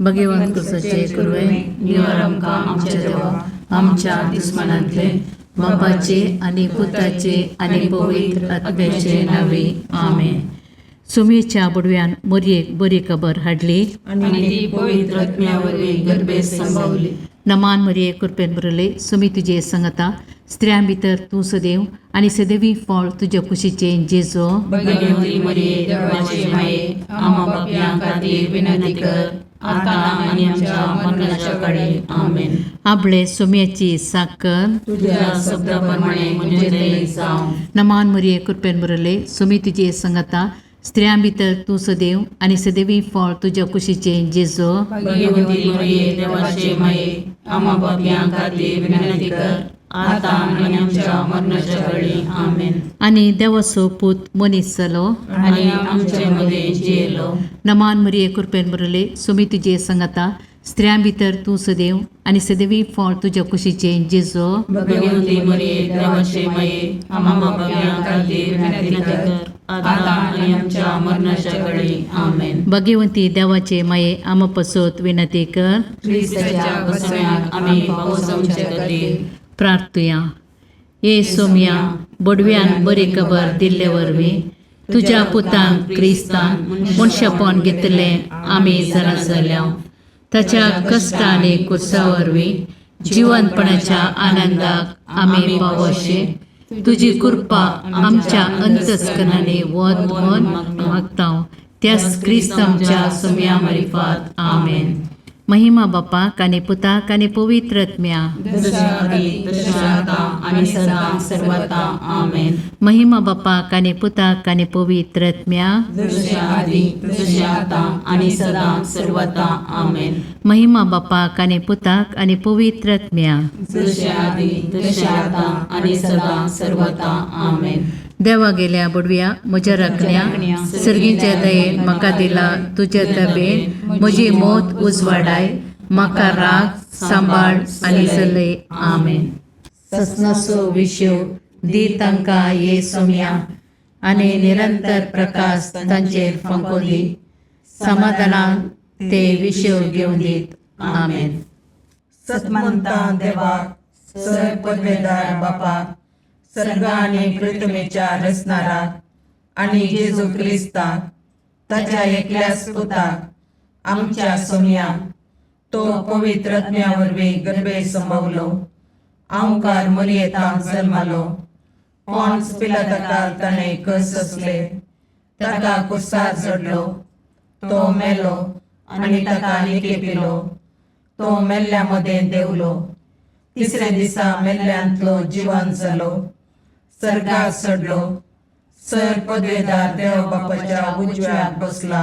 भगवंत कुसाचे कुरवे निवार आमकां आमच्या देवा आमच्या दुस्मानांतले बापाचे आनी पुताचे आनी पवित्र आत्म्याचे नावे आमेन. सुमेच्या बुडव्यान मोरयेक बरी खबर हाडली आनी ती पवित्र आत्म्या वरवीं गर्भेत संभवली. नमान मरिये कृपेन भरले सुमी तुजे संगता स्त्रियां भितर तूं सदैव आनी सदैवी फळ तुज्या कुशीचें जेजो. भगवती मरिये देवाचे माये आम्हा पापयां खातीर विनंती कर आता आनी आमच्या मरणाच्या काळी. आमेन. आपले सुम्याची साकर तुझ्या शब्दा प्रमाणे म्हणजे ते जावं. नमान मरिये कृपेन भरले सुमी तुजे संगता स्त्रियां भितर तूं सदैव आनी सदैवी फळ तुज्या कुशीचें जेजो. भगवती मरिये देवाचे माये आम्हा पापयां खातीर विनंती कर आता आनी आमच्या मरणाच्या काळी. आमेन. आनी देवाचो पूत मनीस जालो आनी आमचे मदें जियेलो. नमान मरिये कृपेन भरले सुमी तुजे संगता स्त्रियां भितर तूं सदैव आनी सदैवी फळ तुज्या कुशीचें जेजो. भगवती मरिये देवाचे माये आम्हा पापयां खातीर विनंती कर आता आनी आमच्या मरणाच्या काळी. आमेन. भगवंती देवाचे माये आमा पसत विनंती कर. क्रिस्ताच्या बसम्याक आमी पावसांचे खातीर. प्रार्थुया. ये सोम्या बोडव्यान बरी खबर दिल्ले वरवीं तुज्या पुतान क्रिस्तान मनशापण घेतलें आमी जाणा जाल्या. ताच्या कश्ट आनी कुर्सा वरवीं जिवनपणाच्या आनंदाक आमी पावोशे तुजी कृपा आमच्या अंतस्करणांनी वत म्हण मागता त्याच क्रिस्त आमच्या सोम्या मारिफात. आमेन. महिमा बापाक आनी पुताक आनी पवित्र आत्म्या. जशा आदी तशें आता आनी सदां सर्वता. आमेन. महिमा बापाक आनी पुताक आनी पवित्र आत्म्या. जशें आदी तशें आतां आनी सदां सर्वता. आमेन. महिमा बापाक आनी पुताक आनी पवित्र आत्म्या. जशें आदी तशें आतां आनी सदां सर्वता. आमेन. देवा गेल्या बुडव्या म्हज्या राखण्या सर्गीच्या दयेन म्हाका दिला तुज्या तबेन म्हजी मौत उजवाडाय म्हाका राग सांबाळ आनी चलय. आमेन. ससनाचो विशेव दी तांकां ये सोम्या आनी निरंतर प्रकाश तांचेर फांको दी समाधानान ते विशेव घेवन दीत. आमेन. सतमंता देवाक सर पदवेदार बापाक सर्ग आनी पृथ्वीच्या रचणाराक आनी जेजू क्रिस्ताक ताच्या एकल्याच पुताक आमच्या सोमयाक तो पवित्र आत्म्या वरवीं गर्भे संभवलो आंवकार मरियेतांत जल्मालो पॉन्स पिलाताकाल ताणें कस सोंसले ताका कुर्सार चडलो तो मेलो आनी ताका निकेपिलो तो मेल्ल्या मदें देंवलो तिसऱ्या दिसा मेल्ल्यांतलो जिवन जालो सर्गार चडलो सर पदवेदार देव बापाच्या उजव्याक बसला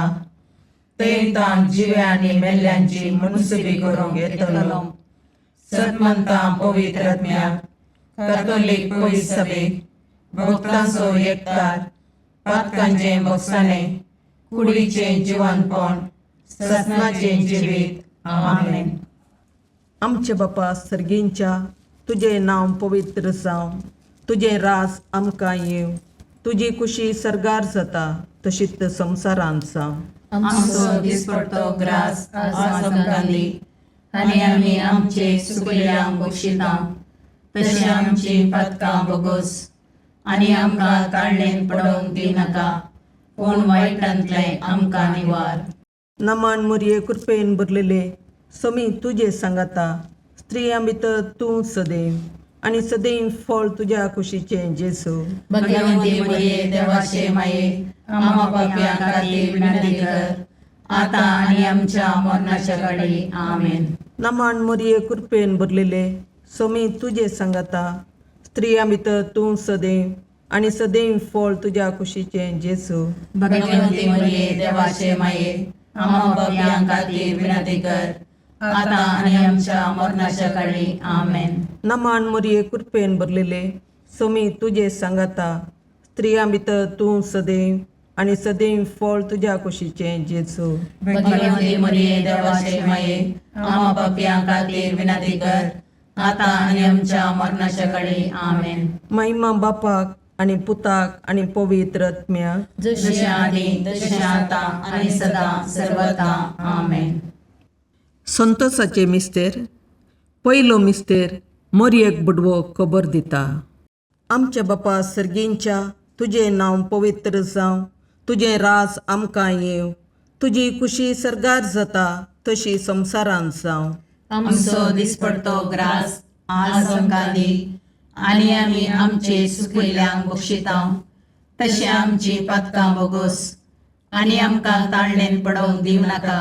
थंय ताण जिव्या आनी मेल्ल्यांची मुनसुबी करूंक येतलो. सतमंता पवित्र आत्म्याक कातोलीक पवित्र सभेक भक्तांचो एकतार पातकांचें भोगसाणें कुडीचें जिवनपण ससनाचें जिवीत. आमेन. आमचे बापा सर्गींच्या तुजें नांव पवित्र जावं तुजें राज आमकां येवं तुजी कुशी सर्गार जाता तशीच संवसारांत जावं. आमचो दिसपडतो ग्रास आज आमकां दी आनी आमी आमचे सुकल्यांक बक्षिता तशें आमची पातकां बोगोस आनी आमकां ताळणेन पडोवंक दिनाका पूण वायटांतलें आमकां निवार. नमान मुरये कृपेन भरलेले समी तुजे सांगाता स्त्रियां भितर तूं सदैव आनी सदैव फळ तुज्या कुशीचें जेजू. भगवंती मरिये देवाचे माये आम्हा पापयां खातीर विनंती कर आता आनी आमच्या मरणाच्या काळी. आमेन. नमान मुरये कृपेन भरलेले समी तुजे सांगाता स्त्रियां भितर तूं सदैव आनी सदैव फळ तुज्या कुशीचें जेजू. भगवंती मरिये देवाचे माये आम्हा पापयां खातीर विनंती कर आता आनी आमच्या मरणाच्या काळी. आमेन. नमान मुरये कृपेन भरलेले समी तुजे सांगाता स्त्रियां भितर तूं सदैव आनी सदैव फळ तुज्या कुशीचें जेजू. भगवंती मरिये देवाचे माये आम्हा पापयां खातीर विनंती कर आता आनी आमच्या मरणाच्या काळी. आमेन. महिमा बापाक आनी पुताक आनी पवित्र आत्म्याक. जशें आदी तशें आतां आनी सदां सर्वता. आमेन. संतोषाचे मिस्तेर. पयलो मिस्तेर मोरयेक बुडवो खबर दिता. आमच्या बापा सर्गींच्या, तुजें नांव पवित्र जावं, तुजें राज आमकां येवं, तुजी खुशी सर्गार जाता तशी संवसारांत जावं. आमचो दिसपडतो ग्रास आज आमकां दी आनी आमी आमचे सुकिल्ल्यांक बक्षितांव तशें आमची पातकां बोगोस आनी आमकां ताळणेन पडोवंक दिवं नाका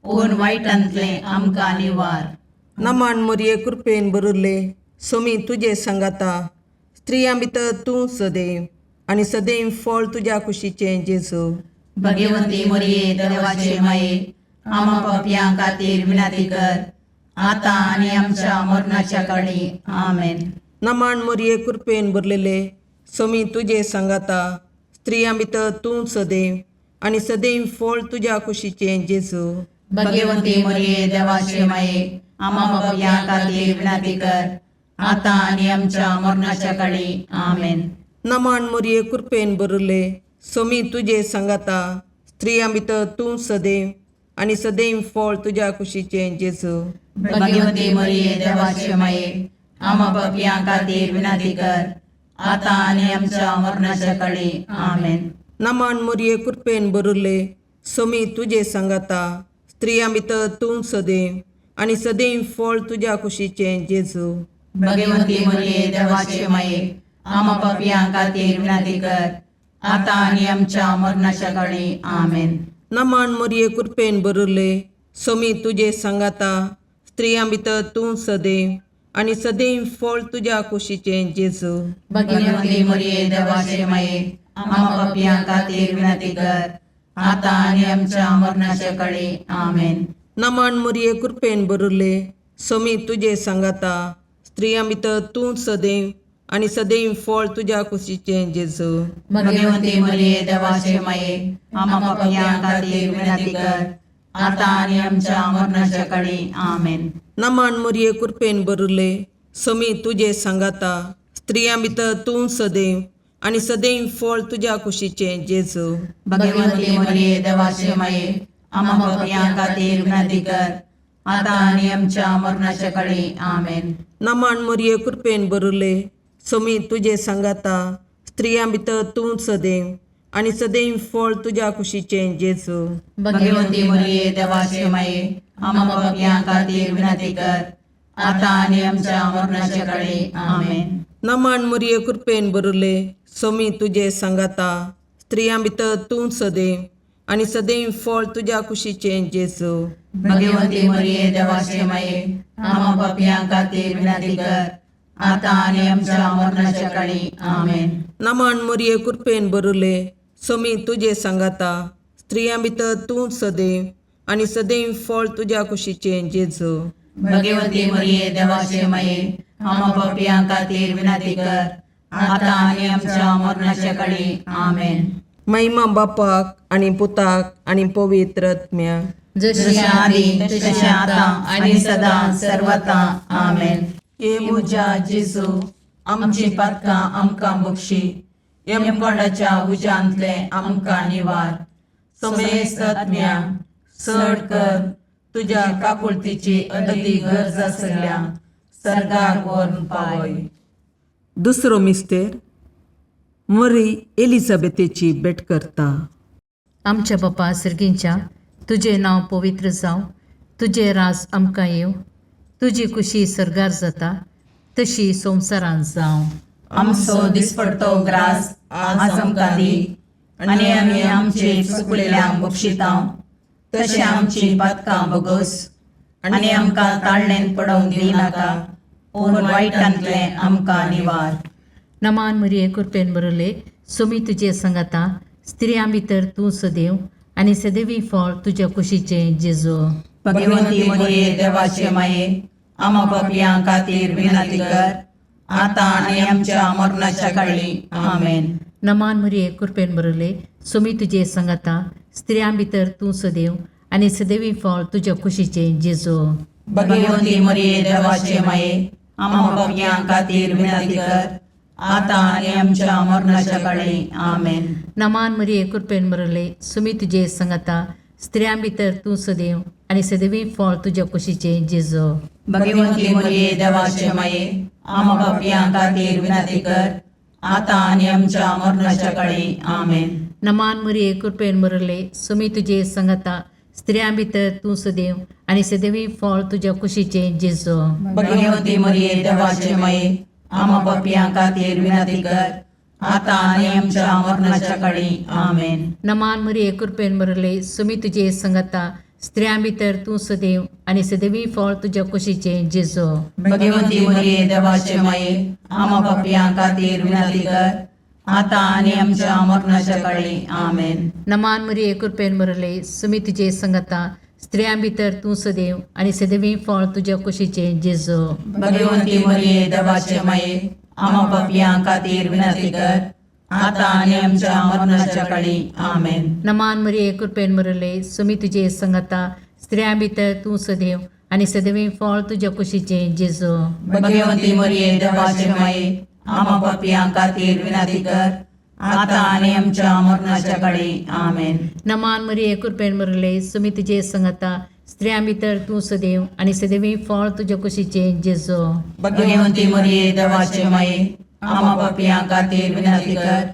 पूण वायटांतलें आमकां निवार. नमान मोरये कृपेन भरिल्ले, सोमी तुजे सांगाता, स्त्रियां भितर तूं सदैव आनी सदैव फळ तुज्या कुशीचें जेजू. भगवंती मोरये देवाचे माये, आमा पापयां खातीर विनंती कर आतां आनी आमच्या मरणाच्या काळी. आमेन. नमान मोरये कृपेन भरलेले, सोमी तुजे सांगाता, स्त्रियां भितर तूं सदैव आनी सदैव फळ तुज्या कुशीचें जेजू. भगवंती मोरये देवाचे माये, आमा पापयां खातीर विनंती कर आतां आनी आमच्या मरणाच्या काळी. आमेन. नमान मोरये कृपेन भरिल्ले, सोमी तुजे सांगाता, स्त्रियां भितर तूं सदैव आनी सदैव फळ तुज्या कुशीचें जेजू. भगवंती मोरये देवाचे माये, आमा पापयां खातीर विनंती कर आतां आनी आमच्या मरणाच्या काळी. आमेन. नमान मोरये कृपेन भरिल्ले, सोमी तुजे सांगाता, स्त्रियां भितर तूं सदैव आनी सदैव फळ तुज्या कुशीचें जेजू. भगवंती मोरये देवाचे माये, आमा पापयां खातीर विनंती कर आतां आनी आमच्या मरणाच्या काळी. आमेन. नमान मोरये कृपेन भरिल्ले, सोमी तुजे सांगाता, स्त्रियां भितर तूं सदैव आनी सदैव फळ तुज्या कुशीचें जेजू. भगवंती मोरये देवाचे माये, आमा पापयां खातीर विनंती कर आतां आनी आमच्या मरणाच्या काळी. आमेन. नमान मोरये कृपेन भरिल्ले, सोमी तुजे सांगाता, स्त्रियां भितर तूं सदैव आनी सदैव फळ तुज्या कुशीचें जेजू. भगवंती मोरये देवाचे माये, आमा पापयां खातीर विनंती कर आतां आनी आमच्या मरणाच्या काळी. आमेन. नमान मोरये कृपेन भरिल्ले, सोमी तुजे सांगाता, स्त्रियां भितर तूं सदैव आनी सदैव फळ तुज्या कुशीचें जेजू. भगवंती मोरये देवाचे माये, आमा पापयां खातीर विनंती कर आतां आनी आमच्या मरणाच्या काळी. आमेन. नमान मोरये कृपेन भरिल्ले, सोमी तुजे सांगाता, स्त्रियां भितर तूं सदैव आनी सदैव फळ तुज्या कुशीचें जेजू. भगवंती मोरये देवाचे माये, आमा पापयां खातीर विनंती कर आतां आनी आमच्या मरणाच्या काळी. आमेन. नमान मोरये कृपेन भरिल्ले, सोमी तुजे सांगाता, स्त्रियां भितर तूं सदैव आनी सदैव फळ तुज्या कुशीचें जेजू. भगवंती मोरये देवाचे माये, आमा पापयां खातीर विनंती कर आतां आनी आमच्या मरणाच्या काळी. आमेन. नमान मोरये कृपेन भरिल्ले, सोमी तुजे सांगाता, स्त्रियां भितर तूं सदैव आनी सदैव फळ तुज्या कुशीचें जेजू. भगवंती मोरये देवाचे माये, आमा पापयां खातीर विनंती कर आतां आनी आमच्या मरणाच्या काळी. आमेन. महिमा बापाक आनी पुताक आनी पवित्र आत्म्याक. जशी जशें आदी तशें आतां आनी सदां सर्वता. आमेन. हे म्हज्या जेजू, आमची पातकां आमकां बक्षी, यमकोंडाच्या उज्यांतलें आमकां निवार, समेस्त आत्म्या चड कर तुज्या काकुळतीची अदती गरज आसल्या सर्गाक व्हरून पावय. दुसरो मिस्तेर मरी एलिझाबेथेची भेट करता. आमच्या बापा सर्गींच्या, तुजें नांव पवित्र जावं, तुजें राज आमकां येवं, तुजी खुशी सर्गार जाता तशी संवसारांत जावं. आमचो दिसपडतो ग्रास आज आमकां दी आनी आमी आमचे चुकलेल्यांक बक्षितांव तशें आमची पातकां बोगोस आनी आमकां ताळणेन पडोवंक दिवं नाका पूण वायटांतलें आमकां निवार. नमान मरिये कृपेन बरले, सोमी तुजे संगाता, स्त्रियां भितर तूं सदैव आनी सदैवी फळ तुज्या कुशीचें जेजू. भगवंती मोरये देवाचे माये, आमा पापयां खातीर विनंती कर आतां आनी आमच्या मरणाच्या काळी. आमेन. नमान मरिये कृपेन बरले, सोमी तुजे संगाता, स्त्रियां भितर तूं सदैव आनी सदैवी फळ तुज्या कुशीचें जेजू. भगवंती मोरये देवाचे माये, आमा पापयां खातीर विनंती कर आतां आनी आमच्या मरणाच्या काळी. आमेन. नमान मरिये कृपेन बरले, सोमी तुजे संगाता, स्त्रियां भितर तूं सदैव आनी सदैवी फळ तुज्या कुशीचें जेजो. भगवंती मरिये देवाचे माये, आमा पापयां खातीर विनंती कर, आतां आनी आमच्या मरणाच्या काळी. आमेन. नमान मरिये, कृपेन भरले, सुमी तुजे संगता, स्त्रियां भितर तूं सदैव आनी सदैवी फळ तुज्या कुशीचें जेजो. भगवंती मरिये देवाचे माये, आमा पापयां खातीर विनंती कर, आतां आनी आमच्या मरणाच्या काळी. आमेन. नमान मरिये, कृपेन भरले, सुमी तुजे संगता, स्त्रियां भितर तूं सदैव आनी सदैवी फळ तुज्या कुशीचें जेजो. भगवंती मरिये देवाचे माये, आमा पापयां खातीर विनंती कर, आतां आनी आमच्या मरणाच्या काळी. आमेन. नमान मरिये, कृपेन भरले, सुमी तुजे संगता, स्त्रियां भितर तूं सदैव आनी सदैवी फळ तुज्या कुशीचें जेजो. भगवंती मरिये देवाचे माये, आमा पापयां खातीर विनंती कर, आतां आनी आमच्या मरणाच्या काळी. आमेन. नमान मरिये, कृपेन भरले, सुमी तुजे संगता, स्त्रियां भितर तूं सदैव आनी सदैवी फळ तुज्या कुशीचें जेजो. भगवंती मरिये देवाचे माये, आमा पापयां खातीर विनंती कर, आतां आनी आमच्या मरणाच्या काळी. आमेन. नमान मरिये, कृपेन भरले, सुमी तुजे संगता, स्त्रियां भितर तूं सदैव आनी सदैवी फळ तुज्या कुशीचें जेजो. भगवंती मरिये देवाचे माये, आमा पापयां खातीर विनंती कर,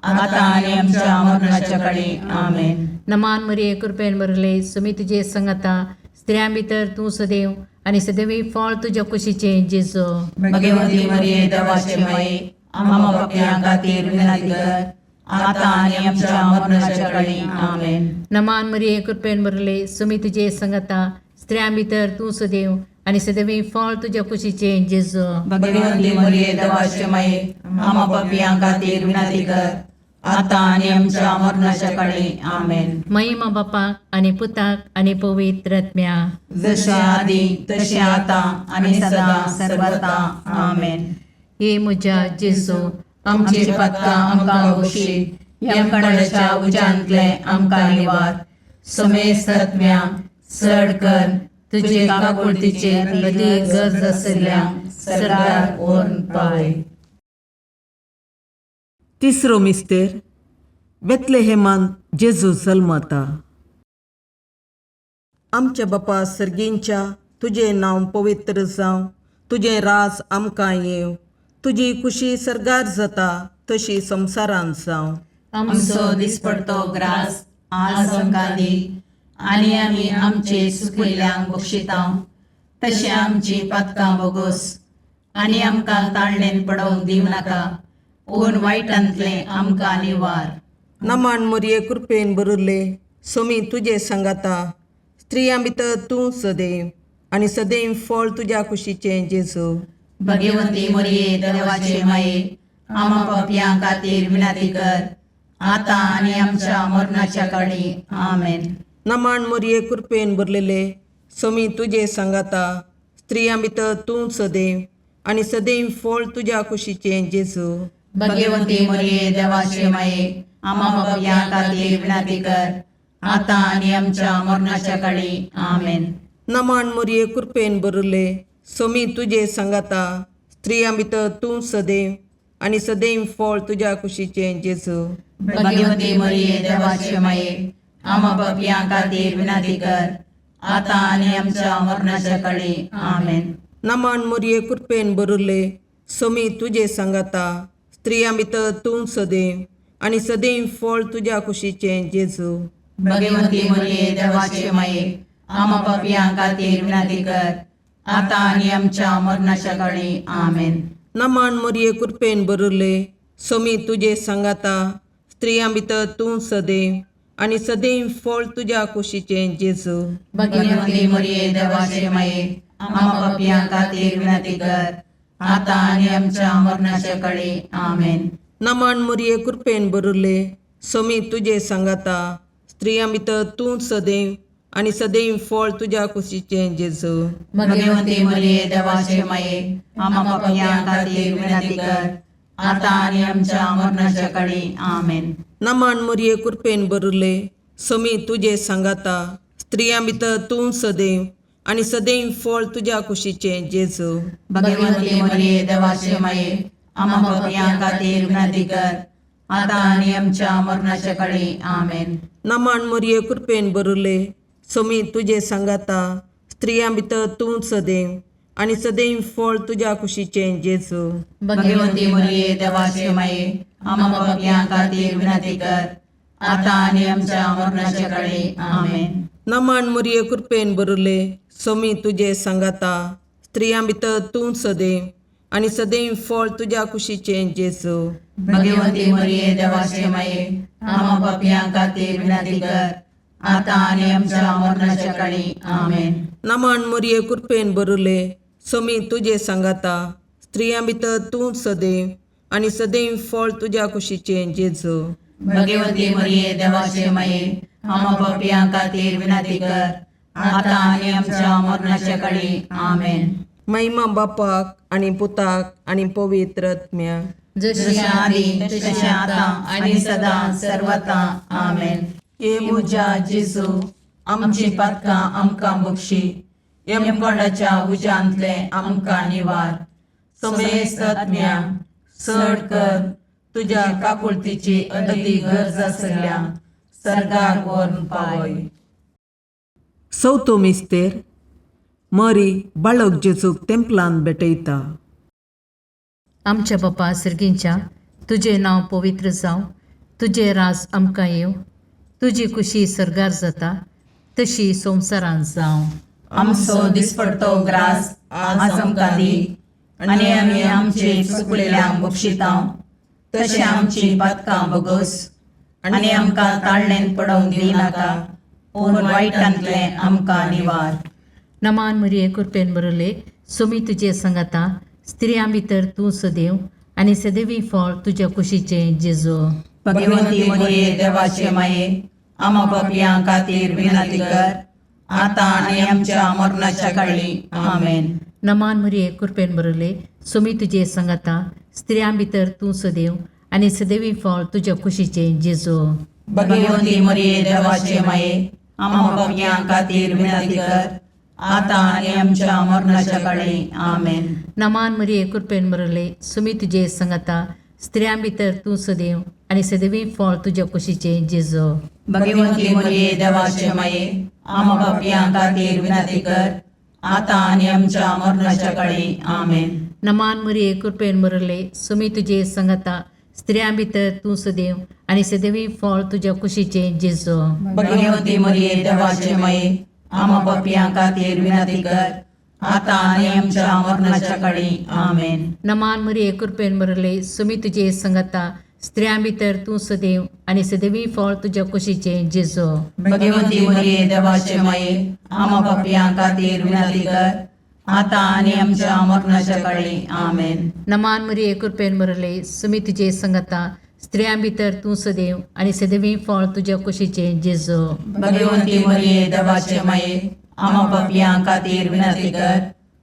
आतां आनी आमच्या मरणाच्या काळी. आमेन. नमान मरिये, कृपेन भरले, सुमी तुजे संगता, स्त्रियां भितर तूं सदैव आनी सदैवी फळ तुज्या कुशीचें जेजो. भगवंती मरिये देवाचे माये, आमा पापयां खातीर विनंती कर, आतां आनी आमच्या मरणाच्या काळी. आमेन. नमान मरिये, कृपेन भरले, सुमी तुजे संगता, स्त्रियां भितर तूं सदैव आनी सदैवी फळ तुज्या कुशीचें जेजो. भगवंती मरिये देवाचे माये, आमा पापयां खातीर विनंती कर, आतां आनी आमच्या मरणाच्या काळी. आमेन. महिमा बापाक आनी पुताक आनी पवित्र आत्म्या. जशे आदी तशें आतां आनी सदां सर्वता. आमेन. हे म्हज्या जेजू, आमची पातकां आमकां बक्षी, यमकणाच्या उज्यांतले आमकां निवार, समेस्त आत्म्या चड कर तुजे काकुळतीचे अदीक गरज आशिल्ल्या सरकार व्हरून पावय. तिसरो मिस्तेर, बेतलेहेमान जेजू जल्मता. आमच्या बापा सर्गींच्या, तुजें नांव पवित्र जावं, तुजें राज आमकां येवं, तुजी खुशी सर्गार जाता तशी संवसारांत जावं. आमचो दिसपडतो ग्रास आज आमकां दी, आनी आमी आमचे सुकिल्ल्यांक बक्षिता तशें आमची पातकां बोगोस, आनी आमकां ताळणेन पडोवंक दिवं नाका, पूण वायटांतलें आमकां निवार. नमान मरिये, कृपेन भरिल्ले, सोमी तुजे सांगाता, स्त्रियां भितर तूं सदैव आनी सदैव फळ तुज्या कुशीचें जेजू. भगवंती मरिये देवाचे माये, आमा पापयां खातीर विनंती कर, आतां आनी आमच्या मरणाच्या काळी. आमेन. नमान मरिये, कृपेन भरलेले, सोमी तुजे सांगाता, स्त्रियां भितर तूं सदैव आनी सदैव फळ तुज्या कुशीचें जेजू. भगवंती मरिये देवाचे माये, आमा पापयां खातीर विनंती कर, आतां आनी आमच्या मरणाच्या काळी. आमेन. नमान मरिये, कृपेन भरिल्ले, सोमी तुजे सांगाता, स्त्रियां भितर तूं सदैव आनी सदैव फळ तुज्या कुशीचें जेजू. भगवंती मरिये देवाचे माये, आमा पापयां खातीर विनंती कर, आतां आनी आमच्या मरणाच्या काळी. आमेन. नमान मरिये, कृपेन भरिल्ले, सोमी तुजे सांगाता, स्त्रियां भितर तूं सदैव आनी सदैव फळ तुज्या कुशीचें जेजू. भगवंती मरिये देवाचे माये, आमा पापयां खातीर विनंती कर, आतां आनी आमच्या मरणाच्या काळी. आमेन. नमान मरिये, कृपेन भरिल्ले, सोमी तुजे सांगाता, स्त्रियां भितर तूं सदैव आनी सदैव फळ तुज्या कुशीचें जेजू. भगवंती मरिये देवाचे माये, आमा पापयां खातीर विनंती कर, आतां आनी आमच्या मरणाच्या काळी. आमेन. नमान मरिये, कृपेन भरिल्ले, सोमी तुजे सांगाता, स्त्रियां भितर तूं सदैव आनी सदैव फळ तुज्या कुशीचें जेजू. भगवंती मरिये देवाचे माये, आमा पापयां खातीर विनंती कर, आतां आनी आमच्या मरणाच्या काळी. आमेन. नमान मरिये, कृपेन भरिल्ले, सोमी तुजे सांगाता, स्त्रियां भितर तूं सदैव आनी सदैव फळ तुज्या कुशीचें जेजू. भगवंती मरिये देवाचे माये, आमा पापयां खातीर विनंती कर, आतां आनी आमच्या मरणाच्या काळी. आमेन. नमन मोरये, कृपेन बरुले, सोमी तुजे सांगाता, स्त्रियां भितर तूं सदैव आनी सदैव फळ तुज्या कुशीचें जेजू. भगवंती मरिये, देवाचे माये, आम्हा पापयां खातीर विनंती कर, आतां आनी आमच्या मरणाच्या काळी. आमेन. नमन मोरये, कृपेन बरुले, सोमी तुजे सांगाता, स्त्रियां भितर तूं सदैव आनी सदैव फळ तुज्या कुशीचें जेजू. भगवंती मरिये, देवाचे माये, आम्हा पापयां खातीर विनंती कर, आतां आनी आमच्या मरणाच्या काळी. आमेन. नमन मोरये, कृपेन बरुले, सोमी तुजे सांगाता, स्त्रियां भितर तूं सदैव आनी सदैव फळ तुज्या कुशीचें जेजू. भगवंती मरिये, देवाचे माये, आम्हा पापयां खातीर विनंती कर, आतां आनी आमच्या मरणाच्या काळी. आमेन. महिमा बापाक आनी पुताक आनी पवित्र आत्म्याक. जशी आदी तशी आतां आनी सदां सर्वता. आमेन. हे म्हज्या जेजू, आमची पातकां आमकां बक्षी, यमकोंडाच्या उज्यांतले आमकां निवार, समेस्त आत्म्या चड कर तुज्या काकुळतीची अदी गरज आसल्या सर्गार व्हरून पावय. चवथो मिस्तेर. मरी बाळक जेजूक तेंपलान भेटयता. आमच्या बापा सर्गींच्या, तुजें नांव पवित्र जावं, तुजें राज आमकां येवं, तुजी खुशी सर्गार जाता तशी संवसारांत जावं. आमचो दिसपडतो ग्रास आज आमकां दी, आनी आमी आमचे चुकलेल्यांक बक्षितां तशें आमची पातकां बगस, आनी आमकां ताळणेन पडोवंक दिनाका, पूण वायटांतलें आमकां निवार. नमान मरिये, कृपेन बरले, सुमी तुजे सांगाता, स्त्रियां भितर तूं सदैव आनी सदैवी फळ तुज्या कुशीचें जेजू. भगवंती मरिये, देवाचे माये, आमा पापयां खातीर विनंती कर, आतां आनी आमच्या मरणाच्या काळी. आमेन. नमान मरिये, कृपेन बरले, सुमी तुजे सांगाता, स्त्रियां भितर तूं सदैव आनी सदैवी फळ तुज्या कुशीचें जेजू. भगवंती मरिये, देवाचे माये, आमा पापयां खातीर विनंती कर, आतां आनी आमच्या मरणाच्या काळी. आमेन. नमान मरिये, कृपेन बरले, सुमी तुजे सांगाता, स्त्रियां भितर तूं सदैव आनी सदैवी फळ तुज्या कुशीचें जेजू. भगवंती मरिये, देवाचे माये, आमा पापयां खातीर विनंती कर, आतां आनी आमच्या मरणाच्या काळी. आमेन. नमान मरिये, कृपेन बरले, सुमी तुजे सांगाता, स्त्रियां भितर तूं सदैव आनी सदैवी फळ तुज्या कुशीचें जेजू. भगवंती मरिये, देवाचे माये, आमा पापयां खातीर विनंती कर, आतां आनी आमच्या मरणाच्या काळी. आमेन. नमान मरिये, कृपेन बरले, सुमी तुजे सांगाता, स्त्रियां भितर तूं सदैव आनी सदैवी फळ तुज्या कुशीचें जेजू. भगवंती मरिये, देवाचे माये, आमा पापयां खातीर विनंती कर, आतां आनी आमच्या मरणाच्या काळी. आमेन. नमान मरिये, कृपेन बरले, सुमी तुजे सांगाता, स्त्रियां भितर तूं सदैव आनी सदैवी फळ तुज्या कुशीचें जेजू. भगवंती मरिये, देवाचे माये, आमा पापयां खातीर विनंती कर,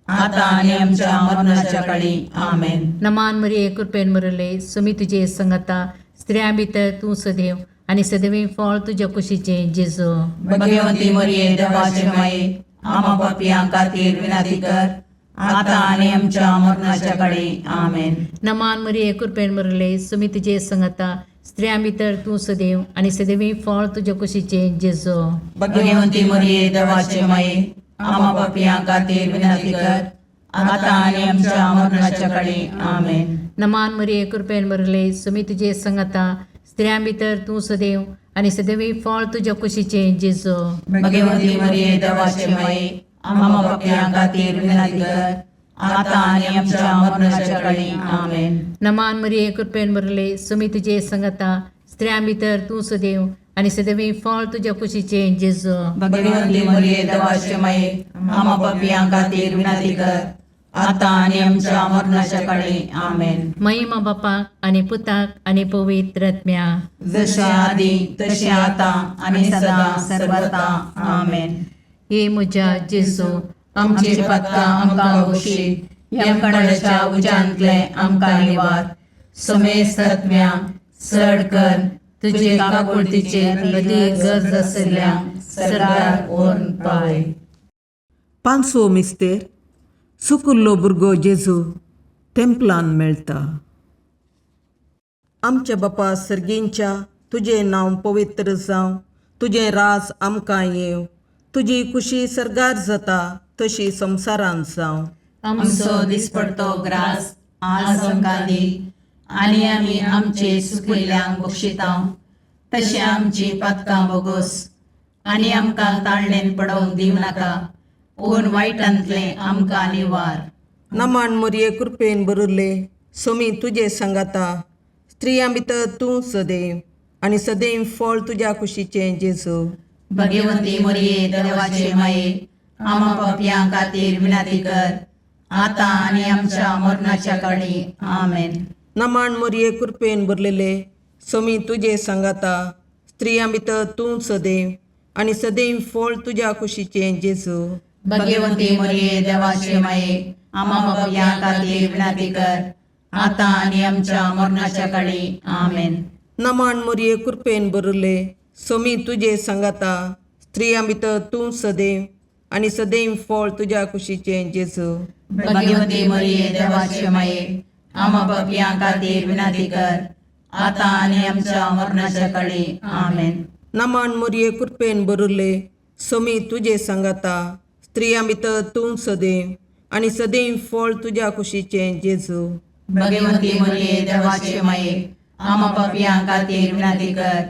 आतां आनी आमच्या मरणाच्या काळी. आमेन. नमान मरिये, कृपेन बरले, सुमी तुजे सांगाता, स्त्रियां भितर तूं सदैव आनी सदैवी फळ तुज्या कुशीचें जेजू. भगवंती मरिये, देवाचे माये, आमा पापयां खातीर विनंती कर, आतां आनी आमच्या मरणाच्या काळी. आमेन. नमान मरिये, कृपेन बरले, सुमी तुजे सांगाता, स्त्रियां भितर तूं सदैव आनी सदैवी फळ तुज्या कुशीचें जेजू. भगवंती मरिये, देवाचे माये, आमा पापयां खातीर विनंती कर, आतां आनी आमच्या मरणाच्या काळी. आमेन. नमान मरिये, कृपेन बरले, सुमी तुजे सांगाता, स्त्रियां भितर तूं सदैव आनी सदैवी फळ तुज्या कुशीचें जेजू. भगवंती मरिये, देवाचे माये, आमा पापयां खातीर विनंती कर, आतां आनी आमच्या मरणाच्या काळी. आमेन. नमान मरिये, कृपेन बरले, सुमी तुजे सांगाता, स्त्रियां भितर तूं सदैव आनी सदैवी फळ तुज्या कुशीचें जेजू. भगवंती मरिये, देवाचे माये, आमा पापयां खातीर विनंती कर, आतां आनी आमच्या मरणाच्या काळी. आमेन. महिमा बापाक आनी पुताक आनी पवित्र आत्म्याक. जशें आदी तशें आतां आनी सदां सर्वता. आमेन. हे म्हज्या जेजू, आमची पातकां आमकां बक्षी, यमकणाच्या उज्यांतले आमकां निवार, समेस्त आत्म्या चड कर तुजे काकुळतीचे अदी गरज आसल्या सरकार व्हरून पावय. पांचवो मिस्तेर. सुकुल्लो भुरगो जेजू तेंपलान मेळटा. आमच्या बापा सर्गींच्या तुजें नांव पवित्र जावं, तुजें राज आमकां येवं, तुजी कुशी सर्गार जाता तशी संवसारांत जावं. आमचो दिसपडतो ग्रास आज आमकां दी आनी आमी आमचे सुकिल्ल्यांक बक्षिता तशें आमची पातकां बोगोस आनी आमकां ताळणेन पडोवंक दिवं नाका पूण वायटांतलें आमकां निवार. नमन मोरये कृपेन भरिल्ले सोमी तुजे सांगाता, स्त्रियां भितर तूं सदैव आनी सदैव फळ तुज्या कुशीचें जेजू. भगवंती मोरये देवाचे माये आमा पापयां खातीर विनंती कर आतां आनी आमच्या मरणाच्या काळी. आमेन. नमन मोरये कृपेन भरलेले सोमी तुजे सांगाता, स्त्रियां भितर तूं सदैव आनी सदैव फळ तुज्या कुशीचें जेजू. भगवंती मोरये देवाचे माये आमा पापयां खातीर विनंती कर आतां आनी आमच्या मरणाच्या काळी. आमेन. नमन मोरये कृपेन भरिल्ले सोमी तुजे सांगाता, स्त्रियां भितर तूं सदैव आनी सदैव फळ तुज्या कुशीचें जेजू. भगवंती मोरये देवाचे माये आमा पापयां खातीर विनंती कर आतां आनी आमच्या मरणाच्या काळी. आमेन. नमन मोरये कृपेन भरिल्ले सोमी तुजे सांगाता, स्त्रियां भितर तूं सदैव आनी सदैव फळ तुज्या कुशीचें जेजू. भगवंती मोरये देवाचे माये आमा पापयां खातीर विनंती कर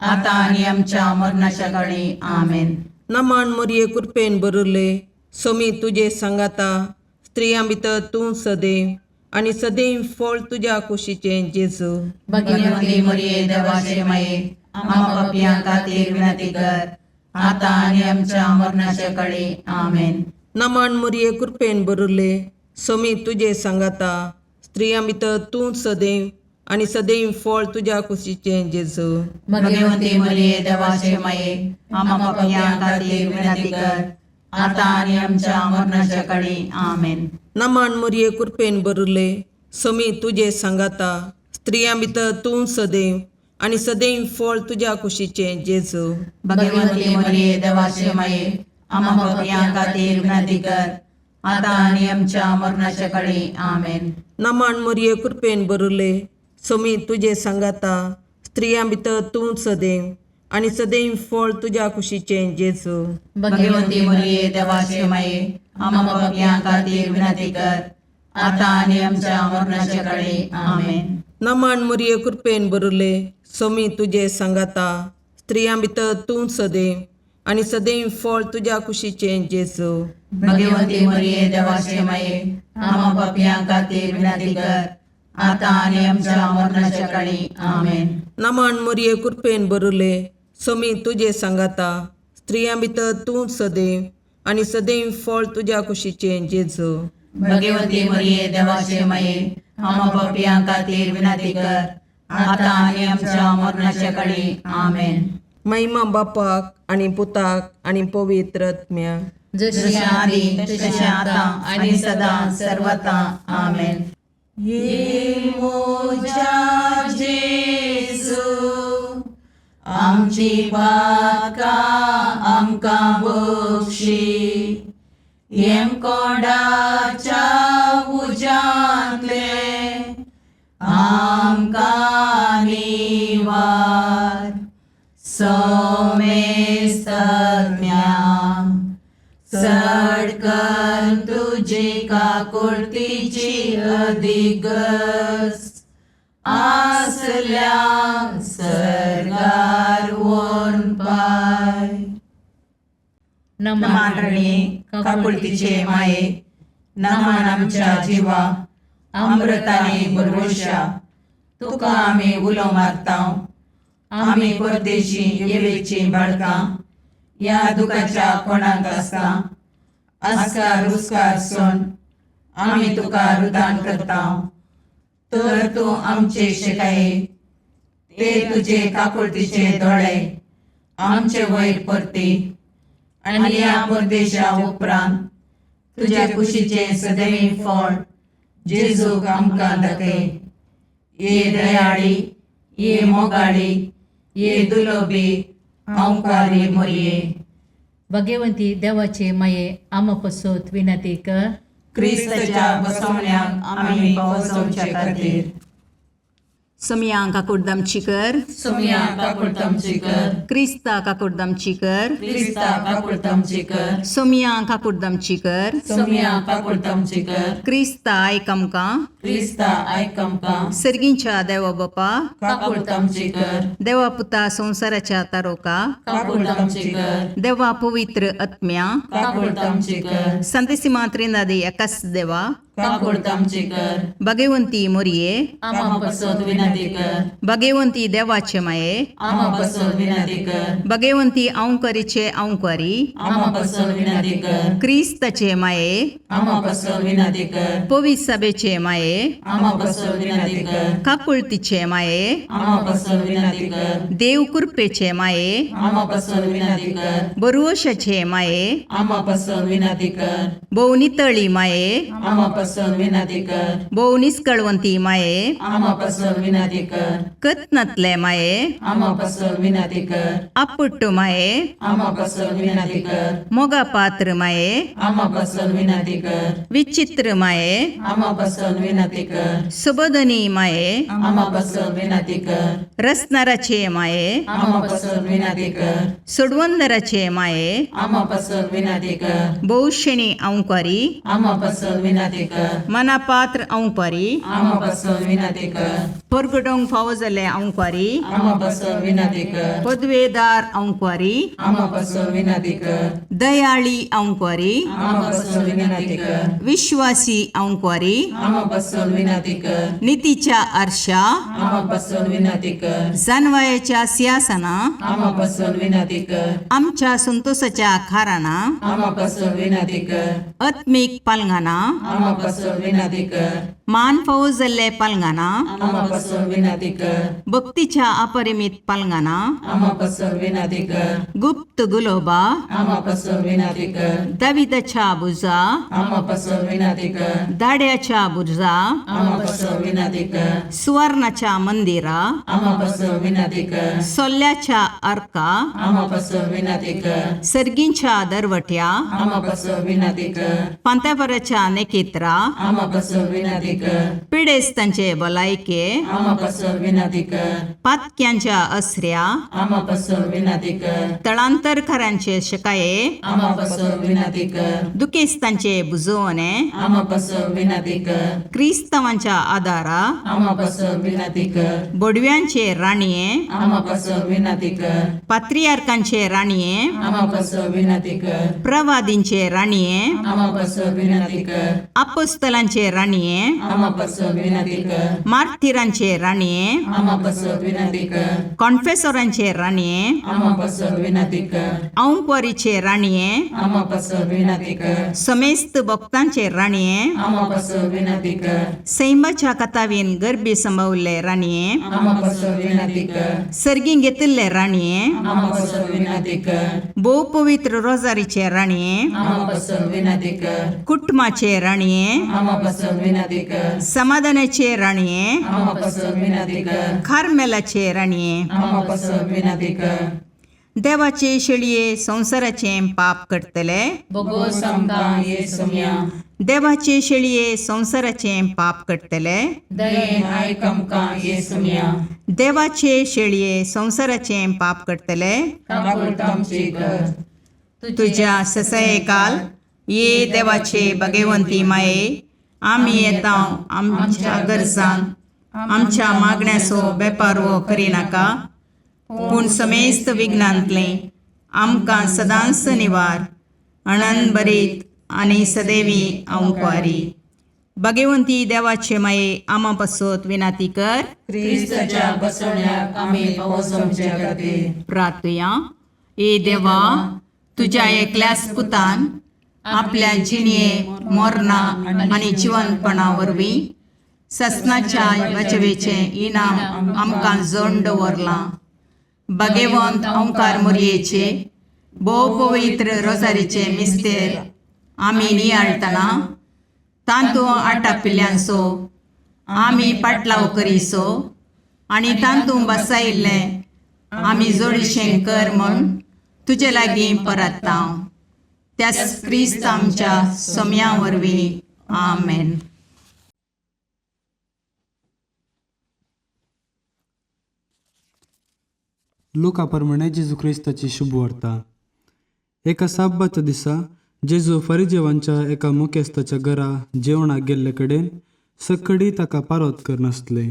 आतां आनी आमच्या मरणाच्या काळी. आमेन. नमन मोरये कृपेन भरिल्ले सोमी तुजे सांगाता, स्त्रियां भितर तूं सदैव आनी सदैव फळ तुज्या कुशीचें जेजू. भगवंती मोरये देवाचे माये आमा पापयां खातीर विनंती कर आतां आनी आमच्या मरणाच्या काळी. आमेन. नमन मोरये कृपेन भरिल्ले सोमी तुजे सांगाता, स्त्रियां भितर तूं सदैव आनी सदैव फळ तुज्या कुशीचें जेजू. भगवंती मोरये देवाचे माये आमा पापयां खातीर विनंती कर आतां आनी आमच्या मरणाच्या काळी. आमेन. नमन मोरये कृपेन भरिल्ले सोमी तुजे सांगाता, स्त्रियां भितर तूं सदैव आनी सदैव फळ तुज्या कुशीचें जेजू. भगवंती मोरये देवाचे माये आमा पापयां खातीर विनंती कर आतां आनी आमच्या मरणाच्या काळी. आमेन. नमन मोरये कृपेन भरिल्ले सोमी तुजे सांगाता, स्त्रियां भितर तूं सदैव आनी सदैव फळ तुज्या कुशीचें जेजू. भगवंती मोरये देवाचे माये आमा पापयां खातीर विनंती कर आतां आनी आमच्या मरणाच्या काळी. आमेन. नमन मोरये कृपेन भरिल्ले सोमी तुजे सांगाता, स्त्रियां भितर तूं सदैव आनी सदैव फळ तुज्या कुशीचें जेजू. भगवंती मोरये देवाचे माये आमा पापयां खातीर विनंती कर आतां आनी आमच्या मरणाच्या काळी. आमेन. नमन मोरये कृपेन भरिल्ले सोमी तुजे सांगाता, स्त्रियां भितर तूं सदैव आनी सदैव फळ तुज्या कुशीचें जेजू. भगवंती मोरये देवाचे माये आमा पापयां खातीर विनंती कर आतां आनी आमच्या मरणाच्या काळी. आमेन. महिमा बापाक आनी पुताक आनी पवित्र आत्म्याक. जशी आदी तशें आतां आनी सदां सर्वता. आमेन. ये मोजा जेजू आमची पातकां आमकां बक्षी, येमकोंडाच्या उज्यांतले आमकां निवार, सोमेस्तज्ञा चड कर तुजी काकुळतीची अधिगस आसल्या सर्गार वोन पाय. नमान रणी काकुळतीचे माये, नमान आमच्या जिवा अमृताने बरवशा, तुका आमी उलो मारता. आमी परदेशी येवेची बाळकां ह्या दुखाच्या कोणाक आसता आस्कार रुस्कार सोन आमी तुका रुदान करता. तर तूं आमचे शिकाये ते तुजे काकुळतीचे दोळे आमचे वयर परती आनी ह्या परदेशा उपरांत तुज्या कुशीचें सदैव फळ जेजूक आमकां दाखय. ये दयाळी, ये मोगाळी, ये दुलोबी ओंकारी मोरये. भगवंती देवाचे माये आमा पसत विनंती कर. क्रिस्ताच्या बसवण्याक आमी पावसवचे खातीर. सोमया काकुडदामची कर. सोमया काकुळतामची कर. क्रिस्ता काकुडदामची कर. क्रिस्ता काकुळतामची कर. सोमया काकुडदामची कर. सोमया काकुळतामची कर. क्रिस्ता आयक आमकां. क्रिस्ता आयक आमकां. सर्गींच्या देवा बापा, काकुळतामची कर. देवा पुता संवसाराच्या तारोका, काकुळतामची कर. देवा पवित्र आत्म्या, काकुळतामची कर. संतेसिमा त्रिनादी एकाच देवा, काकुळतामची कर. भगवंती मोरये, आमा पसत विनंती कर. भगवंती देवाचे माये, आमा पसत विनंती कर. भगवंती अंकरीचे अंकरी, आमा पसत विनंती कर. क्रिस्ताचे माये, आमा पसत विनंती कर. पवित्र सभेचे माये, आमा पसत विनंती कर. काकुळतीचे माये, आमा पसत विनंती कर. देव कृपेचे माये, आमा पसत विनंती कर. बरुवशाचे माये, आमा पसत विनंती कर. भोव नितळी माये, आमा पसत विनंती कर. भोव निस्कळवंती माये, आमा पसत विनंती कर. कत्नातले माये, आमा पसत विनंती कर. आपुट्टू माये, आमा पसत विनंती कर. मोगा पात्र माये, आमा पसत विनंती कर. विचित्र माये, आमा पसत विनंती कर. सुबोधनी माये, आमा पसत विनंती कर. रसनाराचे माये, आमा पसत विनंती कर. सोडवंदराचे माये, आमा पसत विनंती कर. भोवशेणी अंकारी, आमा पसत विनंती कर. मनापात्र अंकारी, आमा पसत विनंती कर. परगटोंक फावो जाल्ले अंकारी, आमा पसत विनंती कर. पदवेदार अंकारी, आमा पसत विनंती कर. दयाळी अंकारी, आमा पसत विनंती कर. विश्वासी अंकारी, आमा पसत विनंती कर. नितीच्या आरशा, आमा पसत विनंती कर. जानवायाच्या सिंहासना, आमा पसत विनंती कर. आमच्या संतोषाच्या खाराना, आमा पसत विनंती कर. आत्मीक पालंगाना, आमा पसत विनंती कर. मान फावो जाल्ले पालंगाना, आमा पसत विनंती कर. भक्तीच्या अपरिमित पालंगाना, आमा पसत विनंती कर. गुप्त गुलोबा, आमा पसत विनंती कर. दाविदाच्या बुजा, आमा पसत विनंती कर. दाड्याच्या बुजा, आमा पसत विनंती कर. सुवर्णाच्या मंदिरा, आमा पसत विनंती कर. सोल्ल्याच्या अर्का, आमा पसत विनंती कर. सर्गींच्या दरवट्या, आमा पसत विनंती कर. पांत्यापराच्या नेकेत्रा, आमा पसत विनंती कर. पिडेस्तांचे भलायके, आमा पसत विनंती कर. पातक्यांच्या असऱ्या, आमा पसत विनंती कर. तळांतरकारांचे शकाये, आमा पसत विनंती कर. दुखेस्तांचे बुजवणे, आमा पसत विनंती कर. क्रिस्तांवांच्या आदारा, आमा पसत विनंती कर. बोडव्यांचे राणये, आमा पसत विनंती कर. पात्रियार्कांचे राणये, आमा पसत विनंती कर. प्रवादींचे राणये, आमा पसत विनंती कर. अपोस्तलांचे राणये, आमा पसत विनंती कर. मार्थिरांचे राणये, आमा पसत विनंती कर. कॉन्फेसोरांचे राणये, आमा पसत विनंती कर. औंकवारीचे राणये, आमा पसत विनंती कर. समेस्त भक्तांचे राणये, आमा पसत विनंती कर. सैमाच्या कथावीन गर्भी संभवल्ले राणये, आमा पसत विनंती कर. सर्गीं घेतिल्ले राणये, आमा पसत विनंती कर. भोव पवित्र रोजारीचे राणये, आमा पसत विनंती कर. कुटुंबाचे राणये, आमा पसत विनंती कर. समाधानाचे राणये, आमा पसत विनंती कर. कार्मेलाचे राणये, आमा पसत विनंती कर. देवाचे शेळये संवसाराचें पाप करतले, बोगोस आमकां ये सोम्या. देवाचे शेळये संवसाराचें पाप करतले, दयेन आयक आमकां ये सोम्या. देवाचे शेळये संवसाराचें पाप करतले, काकुळतामची कर. तुज्या ससयकाल ये देवाचे भगवंती माये, आमी येता आमच्या गरजान आमच्या मागण्याचो बेपारवो करिनाका, पूण समेस्त विघ्नांतलें आमकां सदांच निवार अणन बरीत आनी सदैवी अंकवारी. भगवंती देवाचे माये आमा पासत विनाती कर. क्रिस्ताच्या बसवण्याक आमी पावस आमच्या खातीर. प्रार्थुया. ए देवा, तुज्या एकल्याच पुतान आपल्या जिणये मोरना आनी जिवनपणा वरवीं ससनाच्या बचवेचें इनाम आमकां जोड दवरलां. भगवंत ओंकार मोरयेचे भोव पवित्र रोजारीचे मिस्तेर आमी नियाळटना तांतू आटापिल्ल्यांचो आमी पाटलाव करीसो आनी तांतू बसायिल्लें आमी जोडीशें कर म्हूण तुजे लागीं परत्ता, त्याच क्रिस्त आमच्या सोम्या वरवीं. आमेन. लुका प्रमाणे जेजू क्रिस्ताची शुभवार्ता. एका साब्बाच्या दिसा जेजू फरिजेवांच्या एका मुखेस्ताच्या घरा जेवणाक गेल्ले कडेन सकडी ताका पारोत करनासले.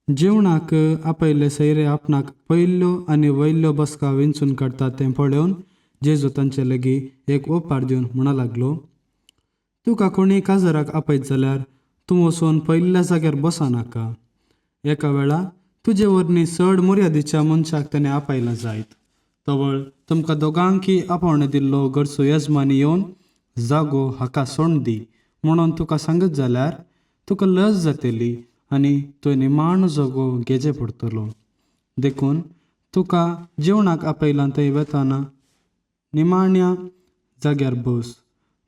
जेवणाक आपयल्ले सैरे आपणाक पयल्ल्यो आनी वयल्ल्यो बसका विंचून काडटा तें पळोवन जेजू तांचे लागीं एक ओपार दिवन म्हणा लागलो, तुका कोणी काजराक आपयत जाल्यार तूं वचून पयल्या जाग्यार बसनाका. एका वेळा तुजे वरवीं चड मर्यादीच्या मनशाक ताणें आपयलां जायत. तवळ तुमकां दोगांकय आपोवणें दिल्लो घरचो येजमानी येवन जागो हाका सोंड दी म्हणून तुका सांगत जाल्यार तुका लज जातली आनी तुवें निमाणो जागो घेवचें पडटलो. देखून तुका जेवणाक आपयलां थंय वतना निमाण्या जाग्यार बस.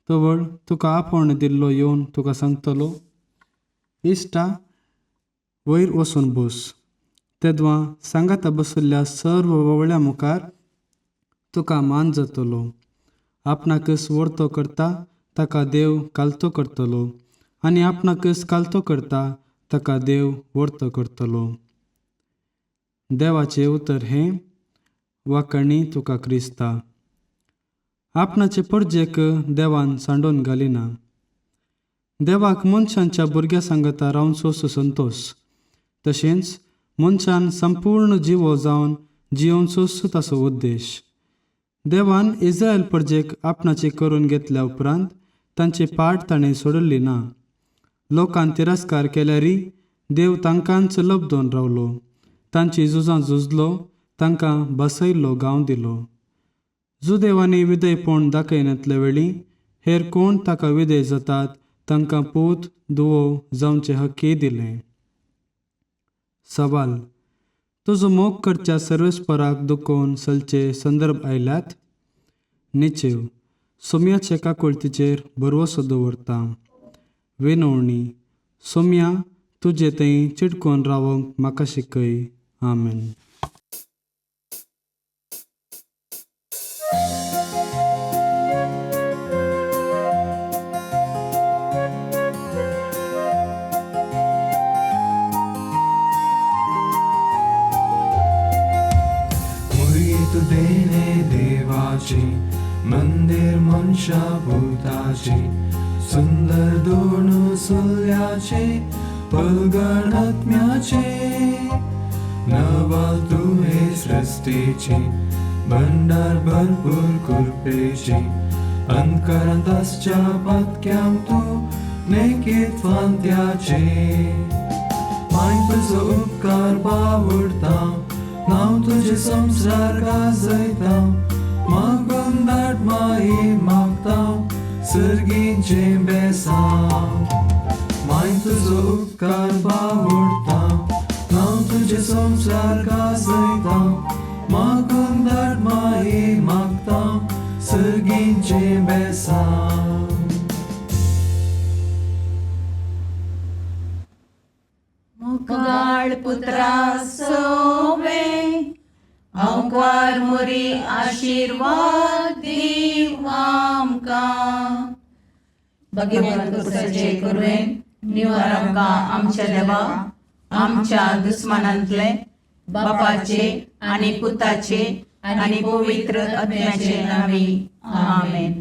तवळ तुका आपोवणें दिल्लो येवन तुका सांगतलो, इश्टा वयर वचून बस. तेदवां सांगाता बशिल्ल्या सर्व ववळ्या मुखार तुका मान जातलो. आपणाकच वर्तो करता ताका देव कालतो करतलो आनी आपणाकच कालतो करता ताका देव वर्तो करतलो. देवाचें उतर हें वाकणी तुका क्रिस्ता. आपणाचे परजेक देवान सांडोवन घालिना. देवाक मनशांच्या भुरग्यां सांगता रावचो संतोश, तशेंच मनशान संपूर्ण जिवो जावन जियोवचोच ताचो उद्देश. देवान इस्रायल परजेक आपणाचे करून घेतल्या उपरांत तांची पाट ताणें सोडली ना. लोकान तिरस्कार केल्यारय देव तांकांच लब्दोन रावलो, तांची झुजां झुजलो, तांकां बसयल्लो गांव दिलो. जुदेवांनी विधेयपण दाखयनातले वेळी हेर कोण ताका विधेय जातात तांकां पूत दुवो जावचे हक्कय दिले. सवाल, तुजो मोग करच्या सर्वेस्पराक दुखोवन चलचे संदर्भ आयल्यात? निचेव, सोम्याचे काकुळतीचेर भरवसो दवरता. विनवणी, सोम्या तुजे थंय चिटकोन रावंक म्हाका शिकय. आमेन. मुरीत देणे देवाची मंदिर मनशा भूताची सुंदर दोन सुल्याचे पलगण आत्म्याचे नवाल तुहे सृष्टीची भंडार भरपूर कृपेची अंतकरांत आसच्या पातक्यांक तूं नेकीत फांत्याचे माय तुजो उपकार बावडता नांव तुजें संवसार गाजयता मागून धाड माई मागता सर्गीचें बेसांव माय तुजो उपकार बावडता नांव तुजें संवसार गाजयता मागून धाड माई मागता सर्गीचें बेसांव. मुखाळ पुत्रा सोवे आंकवार मोरी आशिर्वाद दीव आमकां. भगवंत कुसाचे कुरवेन निवार आमकां आमच्या देवा आमच्या दुस्मानांतले बापाचे आनी पुताचे आनी पवित्र आत्म्याचे नांवी. आमेन.